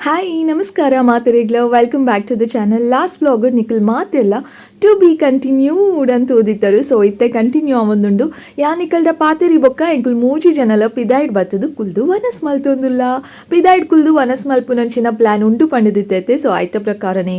Hi, ನಮಸ್ಕಾರ ಮಾತೆರೆಗ್ಲ. Welcome back to the channel. Last vlog ನಿಕಲ್ ಮಾತೆಲ್ಲ ಟು ಬಿ ಕಂಟಿನ್ಯೂಡ್ ಅಂತ ಓದಿತ್ತರು. ಸೊ ಇತ್ತೆ ಕಂಟಿನ್ಯೂ ಆವೊಂದುಂಡು. ಯಾ ನಿಕಲ್ದ ಪಾತೆರಿ ಬೊಕ್ಕ ಎಂಕುಲು ಮೂಜಿ ಜನಲ ಪಿದಾಯ್ಡ್ ಬತ್ತದು ಕುಲ್ದು ವನಸ್ ಮಲ್ತೊಂದುಲ್ಲ. ಪಿದಾಯ್ಡ್ ಕುಲ್ದು ವನಸ್ ಮಲ್ಪುನಂಚಿನ ಪ್ಲಾನ್ ಉಂಡು ಪಂಡದಿತ್ತೈತೆ. ಸೊ ಐತ ಪ್ರಕಾರನೇ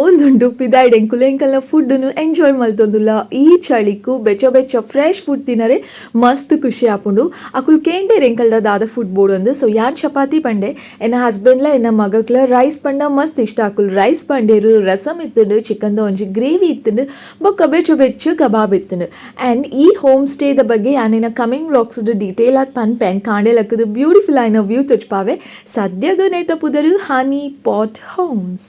ಒಂದುಂಡು. ಪಿದಾಯ್ಡ್ ಎಂಕುಲು ಎಂಕಲ್ನ ಫುಡ್ನು ಎಂಜಾಯ್ ಮಲ್ತೊಂದುಲ್ಲ. ಈ ಚಳಿಕು ಬೆಚ್ಚ ಬೆಚ್ಚ ಫ್ರೆಶ್ ಫುಡ್ ತಿನ್ನರೆ ಮಸ್ತ್ ಖುಷಿ ಆಪುಂಡು. ಅಕುಲು ಕೇಂಡೇರ್ ಎಂಕಲ್ದ ದಾದ ಫುಡ್ ಬೋಡು ಅಂದ್. ಸೊ ಯಾನ್ ಚಪಾತಿ ಪಂಡೆ. ಎನ್ನ ಹಸ್ಬೆಂಡ್ಲ ಎನ್ನ ಮಗಕ್ಲ ರೈಸ್ ಪಂಡ ಮಸ್ತ್ ಇಷ್ಟ. ಅಕುಲು ರೈಸ್ ಪಂಡೇರು. ರಸಮ್ ಇತ್ತುಂಡು, ಚಿಕನ್ದ ಒಂಜಿ ಗ್ರೇವಿ ಇತ್ತುಂಡು, ಬೊಕ್ಕ ಬೆಚ್ಚ ಬೆಚ್ಚ ಕಬಾಬ್ ಇತ್ತುಂಡು. ಆ್ಯಂಡ್ ಈ ಹೋಮ್ ಸ್ಟೇದ ಬಗ್ಗೆ ಯಾನೇನ ಕಮಿಂಗ್ ವ್ಲಾಗ್ಸ್ ಡೀಟೇಲ್ ಆಗಿ ಪನ್ಪೆ. ಆ್ಯಂಡ್ ಕಾಂಡೆ ಲಕ್ಕದು ಬ್ಯೂಟಿಫುಲ್ ಆಯ್ನ ವ್ಯೂ ತೊಜ್ಪಾವೆ. ಸದ್ಯಗ ನೇತ ಪುದರು ಹನಿ ಪಾಟ್ ಹೋಮ್ಸ್.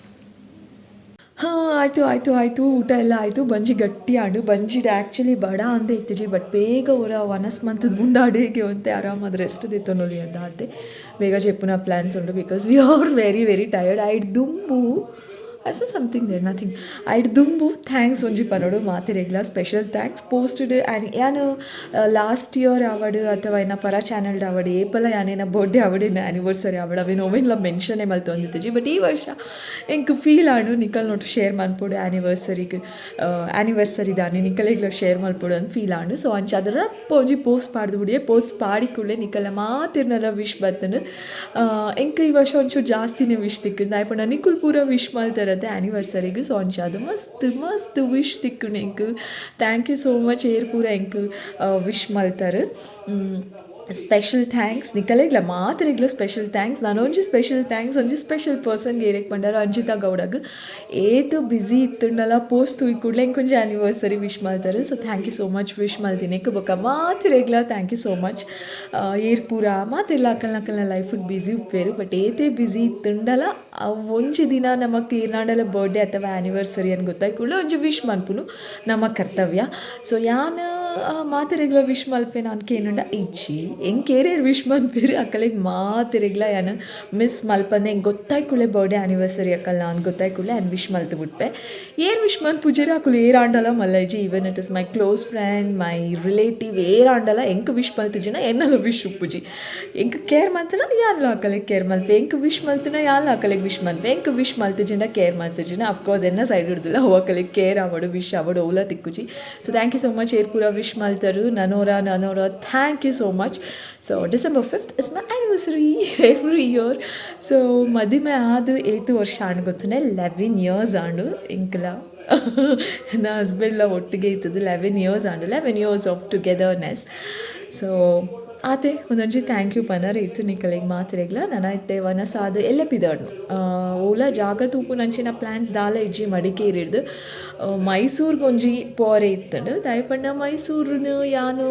ಹಾಂ, ಆಯಿತು ಆಯಿತು ಆಯಿತು. ಊಟ ಎಲ್ಲ ಆಯಿತು. ಬಂಜಿ ಗಟ್ಟಿ ಆಂಡು. ಬಂಜಿಡ್ ಆ್ಯಕ್ಚುಲಿ ಬಡ ಅಂದೆ ಇತ್ತಿಜಿ, ಬಟ್ ಬೇಗ ಒರ ವನಸ್ ಮಂತದ ಉಂಡಾಡೇಗೆ ಒಂತೆ ಆರಾಮಾದ ರೆಸ್ಟ್ ದೆತ್ತೊನೊಲಿ ಅಂದ ಆತೆ. ಬೇಗ ಜೆಪ್ಪುನ ಪ್ಲ್ಯಾನ್ಸ್ ಉಂಡು, because we are very very tired. ಐಡ್ ದುಂಬು, I saw something there, nothing. ಐಡ್ ದುಂಬು thanks ಒಂಜಿ ಪನೊಡು ಮಾತೆರೆಗ್ಲ. Special thanks posted. And ಯಾನು ಲಾಸ್ಟ್ ಇಯರ್ ಆವಡ್ ಅಥವಾ ಎನ್ನ ಪರ ಚಾನಲ್ಡ್ ಆವಡ್, ಏಪಲ ಯಾನೇನ ಬರ್ಡೇ ಆವಡ್, ಎನ್ನ ಆ್ಯನಿವರ್ಸರಿ ಆವಡ್, ಅವೇನು ಒವೆನ್ಲ ಮೆನ್ಷನೇ ಮಲ್ತೊಂದಿತ್ತಿಜಿ. ಬಟ್ ಈ ವರ್ಷ ಎಂಕ್ ಫೀಲ್ ಆಂಡು ನಿಕಲ್ ನೊಟ್ಟು ಶೇರ್ ಮನ್ಪೊಡು. ಆ್ಯನಿವರ್ಸರಿಗೆ, ಆ್ಯನಿವರ್ಸರಿ ದಾನಿ ನಿಕಲೆಗ್ಲ ಶೇರ್ ಮಲ್ಪೊಡು ಅಂತ ಫೀಲ್ ಆಂಡು. ಸೊ ಅಂಚ ಅದರ ಒಂಜಿ ಪೋಸ್ಟ್ ಪಾಡ್ದು ಬುಡಿಯೆ. ಪೋಸ್ಟ್ ಪಾಡಿ ಕೂಡಲೇ ನಿಕಲ್ನ ಮಾತೆರ್ನಲ ವಿಶ್ ಬತ್ತುಂಡು. ಎಂಕ್ ಈ ವರ್ಷ ಒಂಚೂರು ಜಾಸ್ತಿನೇ ವಿಶ್ ತಿಕ್ಕುಂಡು. ದಾಯೆ ಪಂಡ ನಿಕುಲು ಪೂರ ವಿಶ್ ಮಲ್ತಾರತ್ತೆ ಆ್ಯನಿವರ್ಸರಿಗೆ. ಸೊ ಅಂಚ ಅದು ಮಸ್ತ್ ಮಸ್ತ್ ವಿಶ್ ತಿಕ್ಕುಂಡು ಎಂಕ್. Thank you so much ಏರ್ ಪೂರ ಎಂಕ್ ವಿಶ್ ಮಲ್ತಾರ್. ಸ್ಪೆಷಲ್ thanks ನಿಕಲೆಗ್ಲ ಮಾತೆರೆಗ್ಲ ಸ್ಪೆಷಲ್ thanks. ನಾನೊಂಜಿ ಸ್ಪೆಷಲ್ thanks ಒಂಜಿ ಸ್ಪೆಷಲ್ ಪರ್ಸನ್ಗೆ. ಏರೆಗ್ ಪಂಡಾರ ಅಂಜಿತಾ ಗೌಡಗ್. ಏತ್ ಬಿಸಿ ಇತ್ತುಂಡಲ ಪೋಸ್ಟ್ ತೂಯಿ ಕೂಡಲೇ ಎಂಕೊಂಜಿ ಆ್ಯನಿವರ್ಸರಿ ವಿಶ್ ಮಲ್ತಾರೆ. So thank you so much wish ಮಲ್ತಿನೆಕ್. ಬೊಕ್ಕ ಮಾತೆರೆಗ್ಲ thank you so much. ಏರ್ ಪೂರ ಮಾತೆಲ್ಲ ಅಕಲ್ನ ಅಕಲ್ನ ಲೈಫ್ ಬಿಸಿ ಉಪ್ಪೇರು. ಬಟ್ ಏತೇ ಬಿಸಿ ಇತ್ತುಂಡಲ ಅವು ಒಂಜಿ ದಿನ ನಮಕ್ ಏರ್ನಾಂಡಲ ಬರ್ಡೇ ಅಥವಾ ಆ್ಯನಿವರ್ಸರಿ ಅನ್ ಗೊತ್ತಾಯ್ ಕೂಡಲೇ ಒಂಜಿ ವಿಶ್ ಮನ್ಪುನು ನಮ್ಮ ಕರ್ತವ್ಯ. ಸೊ ಯಾನ್ ಮಾತೆರೆಗ್ಲ ವಿಶ್ ಮಲ್ಪೆ ನಾನು ಕೇನುಂಡ ಇಜ್ಜಿ. ಎಂಕ್ ಏರೇರು ವಿಶ್ ಮನ್ಪೇರು ಅಕಲೆಗ್ ಮಾತೆರೆಗ್ಲ ಯಾನ್ ಮಿಸ್ ಮಲ್ಪಂದೆ ಎಂಕ್ ಗೊತ್ತಾಯ್ ಕೂಡಲೇ, ಬರ್ಡೇ ಆ್ಯನಿವರ್ಸರಿ ಅಕಲ್ನ ಅಂದ್ ಗೊತ್ತಾಯ್ ಕೂಡಲೇ ಯಾನ್ ವಿಶ್ ಮಲ್ತು ಬುಡ್ಪೆ. ಏರ್ ವಿಶ್ ಮನ್ಪುಜೆರ್ ಅಕುಲು ಏರಾಂಡಲ ಮಲ್ಲೈಜಿ. Even it is my close friend, my relative, ಏರಾಂಡಲ ಎಂಕ್ ವಿಶ್ ಮಲ್ತಿಜಿನ ಎನ್ನಲ ವಿಶ್ ಉಪ್ಪುಜಿ. ಎಂಕ್ ಕೇರ್ ಮಲ್ತುನ ಯಾನ್ಲ ಅಕಲೆಗ್ ಕೇರ್ ಮಲ್ಪೆ. ಎಂಕ್ ವಿಶ್ ಮಲ್ತುನ ಯಾನ್ಲ ಅಕಲೆಗ್ ವಿಶ್ ಮಲ್ಪೆ. ಎಂಕ್ ವಿಶ್ ಮಲ್ತಿಜಿಂಡ ಕೇರ್ ಮಲ್ತಿಜಿನ ಅಫ್ಕೋರ್ಸ್ ಎನ್ನ ಸೈಡ್ ಹಿಡ್ದಿಲ್ಲ. ಅವು ಅಕಲೆಗ್ ಕೇರ್ ಆವಡು, ವಿಶ್ ಆವಡು, ಓಲ ತಿಕ್ಕುಜಿ. So thank you so much ಏರ್ ಪೂರ ವಿಶ್ ಮಲ್ತರು. ನನೋರ ನನೋರ thank you so much. So December 5th is my anniversary every year. So ಮದಿಮೆ ಆದು ಏತು ವರ್ಷ ಆಂಡ್ ಗೊತ್ತುಂಡೆ? 11 ಇಯರ್ಸ್ ಆಂಡು. ಎಂಕ್ಲ ನನ್ನ ಹಸ್ಬೆಂಡ್ಲ ಒಟ್ಟಿಗೆ ಇತ್ತದು 11 ಇಯರ್ಸ್ ಆಂಡು. 11 years of togetherness. ಸೊ ಆತೆ, ಒಂದೊಂಜಿ thank you ಪನರೆ ಇತ್ತು ನಿಕಲೆಗ್ ಮಾತೆರೆಗ್ಲ. ನನ ಇತ್ತೆ ವನಸಾದ್ ಎಲ್ಲೆ ಪಿದಾಡ್ನು. ಓಲ ಜಾಗ ತೂಪುನಂಚಿನ ಪ್ಲ್ಯಾನ್ಸ್ ದಾಲ ಇಜ್ಜಿ. ಮಡಿಕೇರಿಡ್ದು ಮೈಸೂರ್ಗೆ ಒಂಜಿ ಪೋರೆ ಇತ್ತುಂಡು. ದಾಯೆ ಪಂಡ ಮೈಸೂರುನು ಯಾನು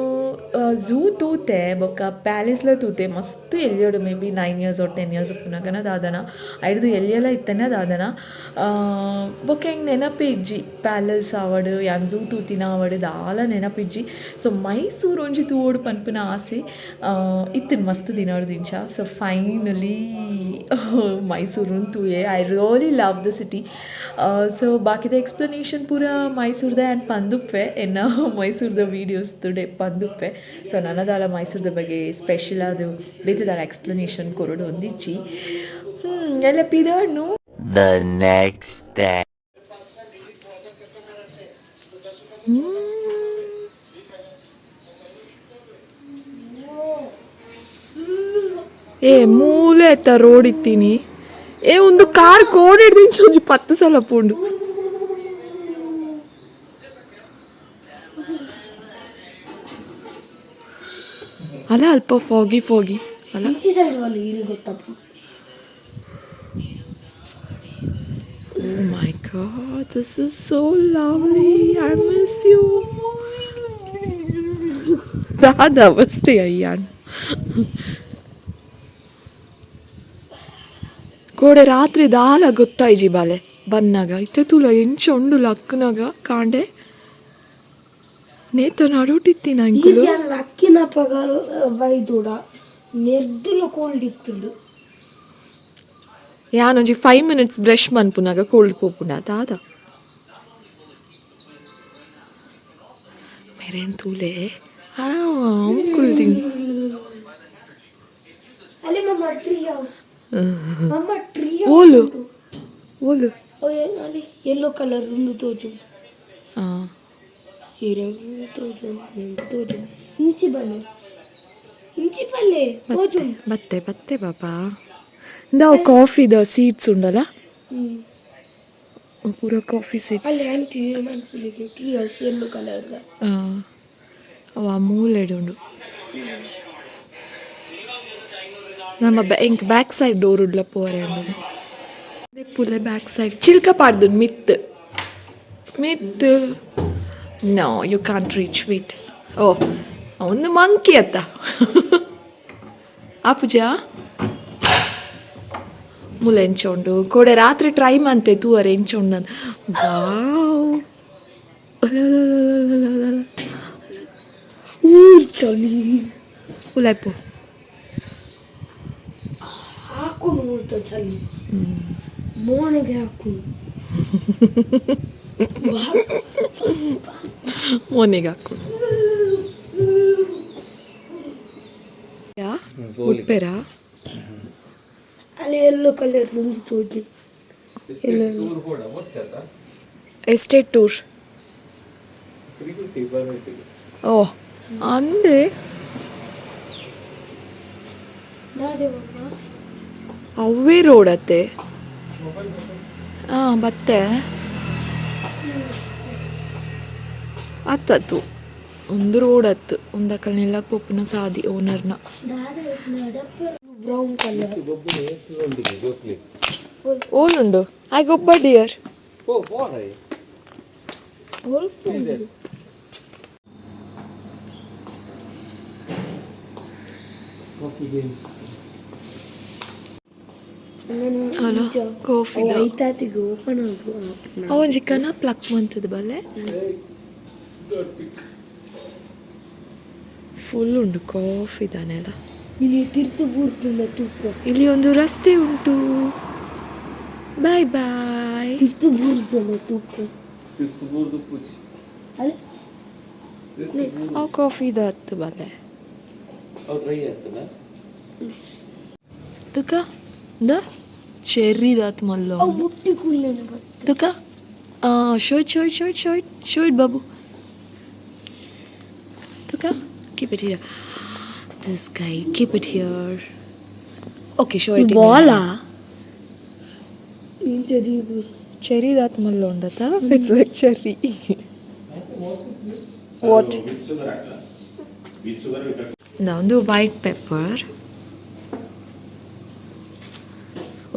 ಝೂ ತೂತೆ, ಬೊಕ್ಕ ಪ್ಯಾಲೇಸ್ಲ ತೂತೆ ಮಸ್ತ್ ಎಲ್ಯೊಡು. Maybe 9 years or 10 years ಉಪ್ಪುನಗನ ದಾದನ, ಐಡ್ದು ಎಲ್ಯಲ ಇತ್ತೇನ ದಾದನ. ಬೊಕ್ಕ ಎಂಕ್ ನೆನಪೇ ಇಜ್ಜಿ. ಪ್ಯಾಲೇಸ್ ಆವಡ್, ಯಾನ್ ಝೂ ತೂತಿನ ಆವಡ್, ದಾಲ ನೆನಪಿಜ್ಜಿ. ಸೊ ಮೈಸೂರು ಒಂಜಿ ತೂವೊಡು ಪನ್ಪಿನ ಆಸೆ ಇತ್ತಿನ ಮಸ್ತ್ ದಿನೊಡ್ದಿಂಚ. ಸೊ ಫೈನಲಿ ಮೈಸೂರುನ್ ತೂಯೆ. I really love the city. So ಬಾಕಿದ ಎಕ್ಸ್ಪ್ಲನೇಷನ್ ಪೂರ ಮೈಸೂರ್ದ ಆ್ಯಂಡ್ ಪಂದುಪ್ಪೆ. ಎನ್ನ ಮೈಸೂರ್ದ ವೀಡಿಯೋಸ್ ತುಡೆ ಪಂದುಪ್ಪೆ. ಸೊ ನನದಾಲ ಮೈಸೂರ್ದ ಬಗ್ಗೆ ಸ್ಪೆಷಲ್ ಅದು ಬೇತೆದಾಲ ಎಕ್ಸ್ಪ್ಲನೇಷನ್ ಕೊರೊಡು ಒಂದಿಜ್ಜಿ. ಎಲ್ಲ ಪಿದಾಡ್ನು. The next day. ಏ ಮೂಲೆ ಎತ್ತ ರೋಡ್ ಇತ್ತೀನಿ. ಏ, ಒಂದು ಕಾರ್ ಕೋಡ್ ಹಿಡ್ದಿಂಚ ಒಂಜಿ 10 ಸಲ ಪೋಂಡು. ಅಲ್ಲ, ಅಲ್ಪ ಫಾಗಿ ಫಾಗಿ ಅಲ್ಲ. ಇಂಚಿ ಸೈಡ್ ಬಲ್ಲಿ ಇರಿ ಗೊತ್ತಪ್ಪ. Oh my God, this is so lovely. I miss you. ದಾದ ಅವಸ್ಥೆ ಅಯ್ಯಾನ್. ಕೋಡೆ ರಾತ್ರಿ ದಾಲ ಗೊತ್ತಾಯ್ಜಿ ಬಾಲೆ ಬನ್ನಾಗ. ಇತ್ತೆ ತೂಲ ಎಂಚ ಉಂಡು ಲಕ್ಕುನಾಗ ಕಾಂಡೆ. ನೇತ ನಡುಟಿತ್ತಿನ ಎಂಕುಲು. ಇರ್ಯಾನ್ ಲಕ್ಕಿನ ಪಗಲ್ ಬೈದುಡ ಮೆರ್ದುಲ ಕೋಲ್ಡ್ ಇತ್ತುಂಡು. ಯಾನೊಂಜಿ 5 ಮಿನಿಟ್ಸ್ ಬ್ರಷ್ ಮನ್ಪುನಾಗ ಕೋಲ್ಡ್ ಪೋಪುಂಡ ದಾದ. ಮೆರೆನ್ ತೂಲೆ, ಆರಾಮ್ ಕುಲ್ದಿನಿ. ಅಲ್ಲಿ ಮಮ್ಮ ಟ್ರೀ ಹೌಸ್, ಮಮ್ಮ ಟ್ರೀ. ಓಲು ಓಲು? ಅಲ್ಲಿ ಯೆಲ್ಲೋ ಕಲರ್ ಒಂದು ತೋಜು. ಹಾಂ. ತೋಜು, ತೋಜು. ಇಂಚಿ ಬನ್ನಿ, ಇಂಚಿ ಪಲ್ಲೆ ತೋಜು. ಬತ್ತೆ ಬತ್ತೆ ಪಾಪ. ಇಂದಾವು ಕಾಫಿದ ಸೀಡ್ಸ್ ಉಂಡಲ್ಲ? ಪೂರ ಕಾಫಿ ಸೀಡ್ಸ್. ಅಲ್ಲಿ ಆಂಟಿ ಮನ್ಪುಲಿಗೆ ಟೀ ಹೌಸ್ ಯೆಲ್ಲೋ ಕಲರ್. ಅವ ಮೂಲೆಡ್ ಉಂಡು. ನಮ್ಮ ಎಂಕ್ ಬ್ಯಾಕ್ ಸೈಡ್ ಡೋರ್ ಉಡ್ಲ ಪೋರೆ ಉಂಡು. ಪುಲೆ ಬ್ಯಾಕ್ ಸೈಡ್ ಚಿಲ್ಕ ಪಾಡ್ದು ಮಿತ್ ಮಿತ್. No, you can't reach wheat. ಓ, ಒಂದು ಮಂಕಿ ಅತ್ತ ಆ ಪೂಜಾ ಮುಲೆ ಎಂಚ ಉಂಡು? ಕೋಡೆ ರಾತ್ರಿ ಟ್ರೈ ಮಂತೆ ತೂವರೆ ಎಂಚ ಉಂಡು. ವಾವ್! ಚಳಿ. ಉಲಾಯ್ಪು. ಹಾಕೊಂಡು ಮುಳ್ತ ಚಳಿ ಮೋನೆಗೆ ಹಾಕೊಂಡು. ಮೋನೆಗೆ ಹಾಕು. ಯಾ ಉಡ್ಪೇರಾ? ಅಲ್ಲಿ ಯೆಲ್ಲೋ ಕಲರ್ ಒಂದು ತೋಜು, ಎಲ್ಲೋ. Estate tour. ಓ ಅಂದೆ. ದಾದೆ ಬಾಬಾ? ಅವೇ ರೋಡ್ ಅತ್ತೆ. ಹಾಂ, ಬತ್ತೆ. ಅತ್ತತ್ತು ಒಂದು ರೋಡ್ ಅತ್ತು ಒಂದಕ್ಕಲ್ನೆಲ್ಲ ಪೋಪುನ ಸಾದಿ ಓನರ್ನ. ದಾದೆ? Brown colour. ಓಲುಂಡು? ಆಯ್ಕೆ ಒಬ್ಬ ಡಿಯರ್. ಒಲ್ಪ. ಅಲ್ಲ, ಕಾಫಿ. ಐತಾತಿಗೆ ಓಪನ್ ಆಗು. ಅವೊಂಜಿ ಕನ ಪ್ಲಕ್ ಮಂತದ ಬಲ್ಲೆ. ಫುಲ್ ಉಂಡು ಕಾಫಿ ದಾನೆಲ್ಲ. ನೀನು ತಿರ್ತು ಬೂರ್ಪುಂಡ ತೂಕ. ಇಲ್ಲಿ ಒಂದು ರಸ್ತೆ ಉಂಟು. Boy boy. ತಿರ್ತು ಬೂರ್ಪುಂಡ ತೂಕ ಅಲ್ಲ. ಅವು ಕಾಫಿ ಹತ್ತು ಬಲ್ಲೆ. ತುಕ the cherry ದಾತ್ ಮಲ್ಲ. ಅವು ಮುಟ್ಟಿ ಕುಲ್ಲೇನು ಬತ್ತು. ತುಕ. Show it, show it, show it, show it, show it, Babu. ತುಕ, keep it here. This guy, keep it here. Okay, show it. Bala ಇಂಚ. ಚೆರಿ ದಾತ್ ಮಲ್ಲ ಉಂಡತ. It's like cherry. What? ಒಂದು ವೈಟ್ ಪೆಪ್ಪರ್,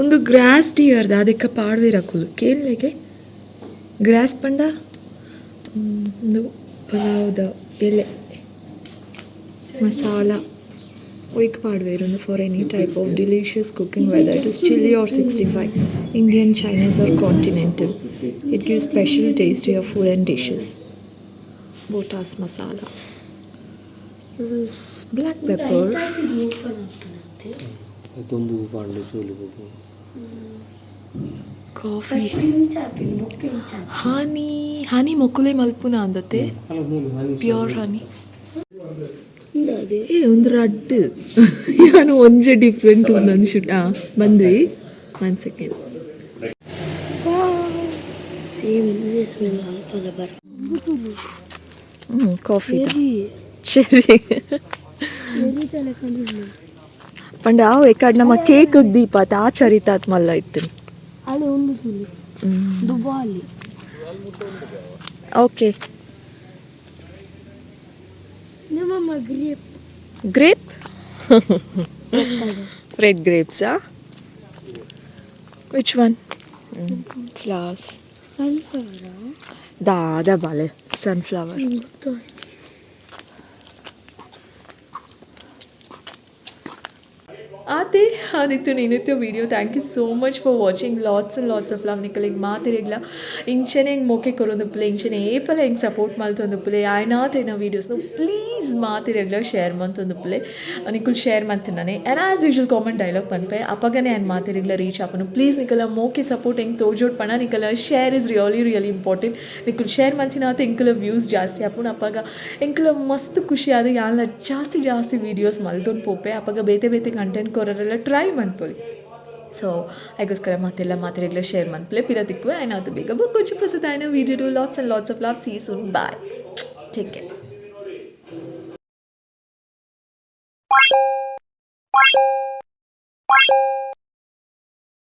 ಒಂದು gross ಡಿಯರ್ದ ಅದಕ್ಕೆ ಪಾಡ್ವಿರಕುಲು ಕೇನ್ಲೆಗೆ ಗ್ರಾಸ್ ಪಂಡ ಒಂದು ಪಲಾವ್ದ ಎಲೆ masala ಒಯ್ಕ್ ಪಾಡ್ವೇರು. For any type of delicious cooking, whether it is chilli or 65, Indian, Chinese or continental, it give special taste to your food and dishes. Botas masala. This is black pepper. ಐತಾತಿಗೆ open ಆಗ್ತದೆ. ದುಂಬು ಪಾಂಡು ಸೋಲು book. Coffee. First ಇಂಚ ಆಪಿನ ಬೊಕ್ಕ ಇಂಚ. ಹನಿ, ಹನಿ ಮೊಕ್ಕುಲೆ ಮಲ್ಪುನ ಅಂದತೆ. ಅಲ್ಲ, ಮೂಲು ಹನಿ. ಪ್ಯೂರ್ ಹನಿ. ಅದೇ. ಏ, ಒಂದು ರಡ್ಡು ಯಾನು ಒಂಜೆ ಡಿಫ್ರೆಂಟ್ ಒಂದು ಶುಟ್. ಹಾಂ, ಬಂದ್ವಿ. One second. Same smell ಅಲ್ಪದ ಬರ. ಹ್ಞೂ, ಕಾಫಿ. ಚೆರಿ. ಚೆರಿ. ಚೆರಿ ತಲೆ ಕಂಡಿಲ್ಲ. ಪಂಡ ಅವು ಎಕ್ಕಡ್ ನಮ್ಮ ಕೇಕ್ ದೀಪ ಆ ಚರಿತಾತ್ ಮಲ್ಲ ಇತ್ತು. ಅಲ್ಲಿ ಒಂದು ತುಲಿ ದುಬಾಲಿ. ಓಕೆ. ನಮ್ಮ ಗ್ರೇಪ್. ಗ್ರೇಪ್, ರೆಡ್ ಗ್ರೇಪ್ಸಾ? Which one? Flowers. Sunflower. ದಾದ ಬಾಲೆ ಸನ್ಫ್ಲವರ್? ಗೊತ್ತಾಯ್ತು. ಆತೆ ಆದಿತ್ತು ನೀನಿತ್ತು video. Thank you so much for watching. Lots and lots of love ನಿಕಲಿಗೆ ಮಾತಿರಿಗ್ಲ. ಇಂಚನೆ ಹಿಂಗೆ ಮೋಕೆ ಕೊರೊಂದುಪ್ಪುಲೆ, ಇಂಚನೆ ಏಪಲ ಹಿಂಗೆ ಸಪೋರ್ಟ್ ಮಲ್ತೊಂದುಪ್ಪುಲೆ. ಆಯ್ನಾತೇನ ವೀಡಿಯೋಸ್ನು ಪ್ಲೀಸ್ ಮಾತಿರೆಗ್ಲ ಶೇರ್ ಮಂತೊಂದುಪ್ಪುಲೆ. ನಿಕುಲ್ ಶೇರ್ ಮಂತಿನಾನೆ and as usual common dialogue ಪನ್ಪೆ, ಅಪಗನೆ ಆ್ಯಂಡ್ ಮಾತಿರಿಗ್ಲ ರೀಚ್ ಆಪನು. ಪ್ಲೀಸ್ ನಿಕಲ ಮೋಕೆ ಸಪೋರ್ಟ್ ಹೆಂಗೆ ತೋಜೋಡ್ ಪಣ ನಿಕಲ share is really really important. ನಿಕುಲ್ share ಮಂತಿನಾತ ಎಂಕುಲ ವ್ಯೂಸ್ ಜಾಸ್ತಿ ಆಪುಂಡು. ಅಪಗ ಎಂಕುಲ ಮಸ್ತ್ ಖುಷಿ ಆದ ಯಾನ್ಲ ಜಾಸ್ತಿ ಜಾಸ್ತಿ ವೀಡಿಯೋಸ್ ಮಲ್ತೊಂದು ಪೋಪೆ. ಅಪಗ ಬೇತೆ ಬೇತೆ ಕಂಟೆಂಟ್ ಕೊರರೆಲ್ಲ ಟ್ರೈ ಮನ್ಪೊಲಿ. ಸೊ ಐಗೋಸ್ಕರ ಮಾತೆಲ್ಲ ಮಾತೆರೆಗ್ಲ ಶೇರ್ ಮನ್ಪುಲೆ. ಪಿರ ತಿಕ್ಕುವೆ ಆಯ್ನ ಆತು ಬೇಗ ಬೊಕ್ಕೊಂಜಿ ಪೊಸತಾಯಿನ video. Lots and lots of love. See soon. Bye, take care.